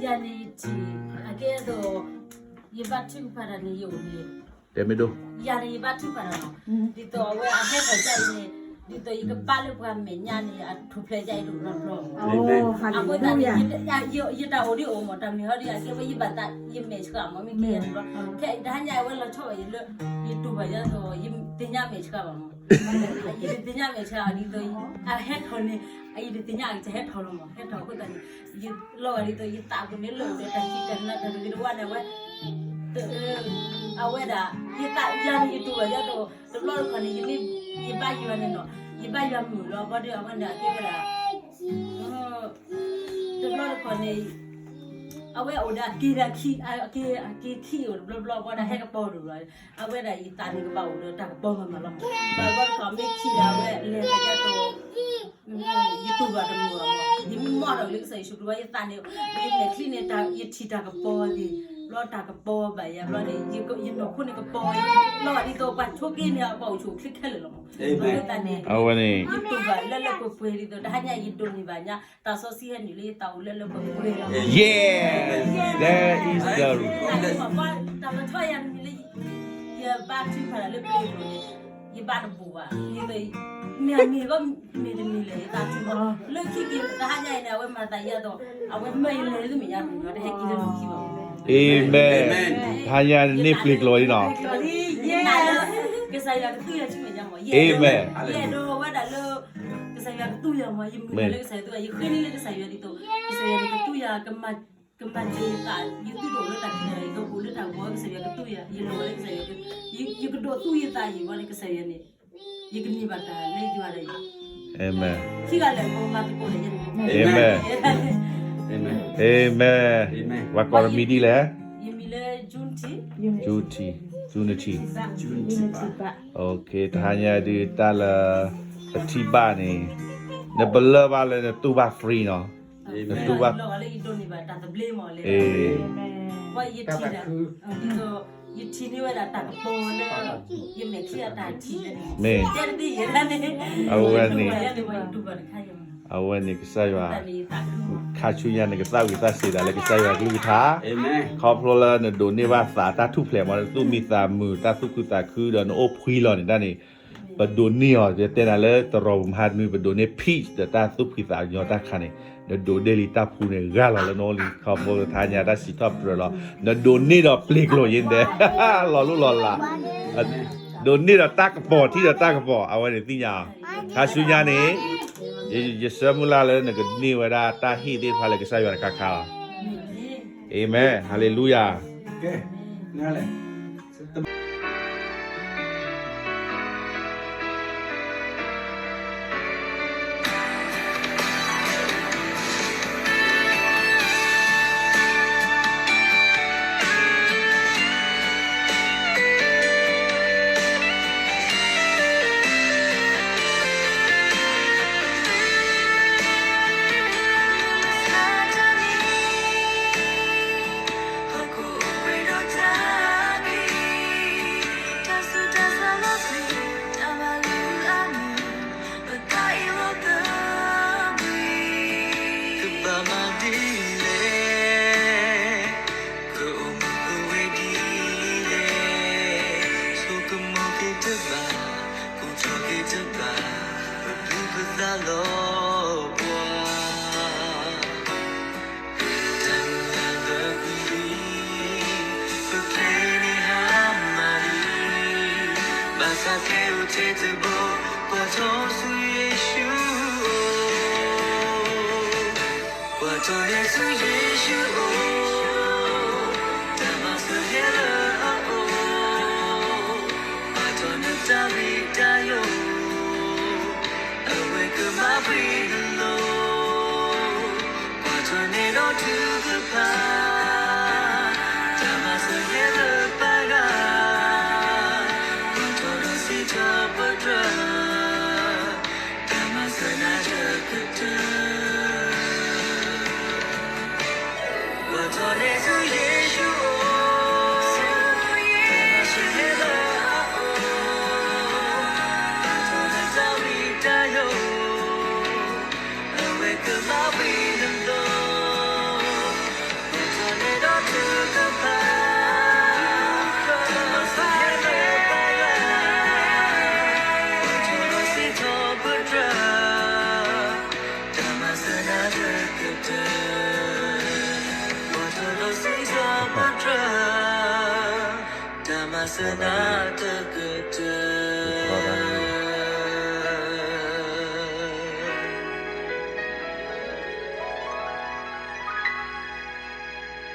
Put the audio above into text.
ယၤန့ၣ်ယထံၣ်, အကဲသိး, ယဘၣ်ထုကဖၣ်တၢ်န့ၣ်ယအိၣ်န့ၣ်, တဲမ့ၢ်ဒိၣ်, ယၤန့ၣ်ယဘၣ်ထုကဖၣ်တၢ်လီၤ. ဒ်သိးအဝဲအဟဲထီၣ်ဒ်အံၤန့ၣ်, ဒ်သိးယကပာ်လၢပှၤမဲာ်ညါန့ၣ် အထူၣ်ဖျဲးဒ်အံၤတဘျီဘျီ. အဃိသတးန့ၣ်, ယတၢ်အိၣ်ဒ်အိၣ်မး တၢ်မ့ၢ်ဟီဒ်အကဲဝဲယဘၣ်သး ယမဲာ်ဆှးမး မ့ၢ်ကဲယၤတဘျီ, ခဲအံၤတဟါညါအဝဲလီၤဆီဘၣ်ယၤလၢ, ယတူၢ်ဘၣ်ယၤသိး ယသ့ၣ်ညါမဲာ်ဆှးဘၣ်မး. ယတသ့ၣ်ညါမဲာ်ဆှးဒ်သိး, အဟဲထီၣ်န့ၣ်, ယတသ့ၣ်ညါအကဟဲထီၣ်လီၤမး ဟဲထီၣ်အဃိသတးန့ၣ်, ယလီၤဂာ်ဒ်သိး ယသးပူၤန့ၣ်လၢအိၣ်ဒီးတၢ်ခံးတၢ်နၤတၢ်တဂ့ၤတဝါန့ၣ်ဝဲ, အဝဲဒၣ်, ယသးယၤန့ၣ်ယတူၢ်ဘၣ်ယၤသိး တဘျီတခီၣ်န့ၣ် ယမ့ၢ်, ယဘါယွၤန့ၣ်နီၤ, ယဘါယွၤမုာ်လီၤ ဘၣ်ဒီးအဝဲန့ၣ်အကဲဝဲဒၣ် တဘျီတခီၣ်န့ၣ်, အဝဲအိၣ်ဒီးအက့ၤဒီးခံ, အက့ၤခံအိၣ်တဘျီဘျီ ဘၣ်ဒီးဟဲကပီၤဒိၣ်လီၤ. အဝဲဒၣ်ယသးန့ၣ်ကဘၣ်အိၣ်ဒီးတၢ်ကပီၤမးမးလီၤမး. ဘၣ်ဘျီတခီၣ်မ့ၢ်ခံဒီးအဝဲလဲၤသးယၤသိး, ယတူၢ်ဘၣ်တမုာ်ဘၣ်မး, ယမ့ၢ်မီၢ်ဒီးလၢကစၢ်ယ့ၣ်ၡူးခရံာ်ဘၣ် ယသးန့ၣ်, ယမဲာ်ချံန့ၣ် ယထံၣ်တၢ်ကပီၤသ့ၣ်, ဘျီတၢ်ကပီၤဘၣ်ယၤဘျီန့ၣ်, ယနီၢ်ခိန့ၣ်ကပီၤ, လီၤဂာ်ဒ်သိးပှၤဆိးက့န့ၣ် ပှၤအိၣ်ဆူၣ်အိၣ်ချ့ခဲလၢာ်လီၤမး. အဝဲန့ၣ်, ယတူၢ်ဘၣ်လၢလၢပှဲၤပှဲၤဒ်သိး တဟါညါယဒိးန့ၢ်ဘၣ်ညါ တၢ်စီဆှံဟဲနုာ်လၢယသးအိၣ်လၢလၢပှဲၤပှဲၤလီၤ. Yes, that is the, တၢ်လီၤဆီယၤတမံၤလၢ, ယဘါထုကဖၣ်တၢ်လၢပျ့ၤအလိၤန့ၣ်, ယဘါတဘူးဘၣ်, မ့ၢ်အမ့ၢ်ဂီၢ်မ့ၢ်တမံၤလဲၣ် ယသးထုကဖၣ်, လၢခံက့ၤတဟါညါအံၤန့ၣ် အဝဲမၤသးယၤသိး, အဝဲမၢယလဲၤလၢမဲာ်ညါတမံၤ တဟဲက့ၤလၢလီၢ်ခံဘၣ်. Amen. တဟါညါန့ၣ်ပျ့ၤကျိာ်လံနီၤ. ယနာ်လၢ, ကစၢ်ယွၤကသူယၤဆူမဲာ်ညါမး, Amen. ယအဲၣ်ဒိးဝဲဒၣ်လၢ ကစၢ်ယွၤကသူယၤမး, ယမုၢ်လၢကစၢ်ယွၤသူယၤ, ယဃ့န့ၢ်လၢကစၢ်ယွၤဒ်သိး, ကစၢ်ယွၤန့ၣ်ကသူယၤ, ကမၤစၢၤယသး, ယသူၣ်ဒိၣ်လၢတၢ်ခံးတၢ်, ယကအိၣ်လၢတၢ်ဂီၤ ကစၢ်ယွၤကသူယၤ, ယလီၤလၢကစၢ်ယွၤ, ယကဒိးသူယသးယံၤဝဲန့ၣ် ကစၢ်ယွၤန့ၣ်, ယကန့ၢ်ဘၣ်တၢ်လၢယွၤဒီးယၤ. Amen. ခံဂၤလဲၣ် မ့ၢ်မၤသကိးဒီးယၤန့ၣ်, Amen. Amen. ပှၤကိးနမံၤဒ်လဲၣ်. ယမံၤလၢ Junity. Junity. Junity. Junity. Okay, တဟါညါဒုးတၢ်လၢပထံၣ်ဘၣ်န့ၣ်, နပလၢၢ်ဘၣ်လၢနတူၢ်ဘၣ် free နီၤ, နတူၢ်ဘၣ်, ယထံၣ်န့ၢ်ဝဲဒၣ် တၢ်ကပီၤလၢ ယမဲာ်ချံအတၢ်ထံၣ်န့ၣ်, မ့ၢ်, အဝဲန့ၣ်, အဝဲန့ၣ်ကစၢ်ယွၤ, ခါဆူညါန့ၣ် ကသၣ်ဝံၤသးစ့ၤဒၣ်လၢကစၢ်ယွၤကလုၢ်ကထါ, ခီဖျိလၢနဒိးန့ၢ်ဘၣ်သးတၢ်ထူၣ်ဖျဲးမး နသူၣ်မံသးမုာ် တၢ်သူၣ်ခုသးခုဒီးနအိၣ်ဖှံလီၤန့ၣ်ဒၣ်န့ၣ်, ပဒိးန့ၢ်အီၤ ယတဲနၤလၢတရီမုၢ်ဟါတနွံ ပဒိးန့ၢ် peace ဒီးတၢ်သူၣ်ဖှံသးညီတၢ်ခါန့ၣ်, နဒိးန့ၢ်လံတၢ်ဖှူန့ၣ် ဂၢ်လီၤလၢနအိၣ်လံ ခီဖျိလၢတဟါညါတၢ်စံးထီၣ်ပတြၢၤလီၤ, နဒိးန့ၢ်ဒီးပျ့ၤကျိာ်ယဲၢ်ဒဲး, လီၤလိၢ်လီၤလး, ဒိးန့ၢ်ဒီးတၢ်ကပီၤထံၣ်ဒီးတၢ်ကပီၤ အဝဲန့ၣ်သ့ၣ်ညါအီၤ, ခါဆူညါန့ၣ်, ယဆၢမုၢ်လၢ်လၢနကန့ၢ်ဝဲဒၣ်တၢ်ဟ့ၣ်သ့ၣ်တဖၣ်လၢကစၢ်ယွၤတခါခါလီၤ. Amen. Hallelujah. Basa keu te te bo, kwa to su Yesu o. Kwa to ne su Yesu o. Tama su hela a o. Kwa to ne tawi tayo. Awake my freedom, Lord. Kwa to ne do to the pa. Tama su hela pa ga. Kwa to do si to pa tra. Tama su na cha ka tra. တၢ်မၤစၢၤနၤတကတၢၢ်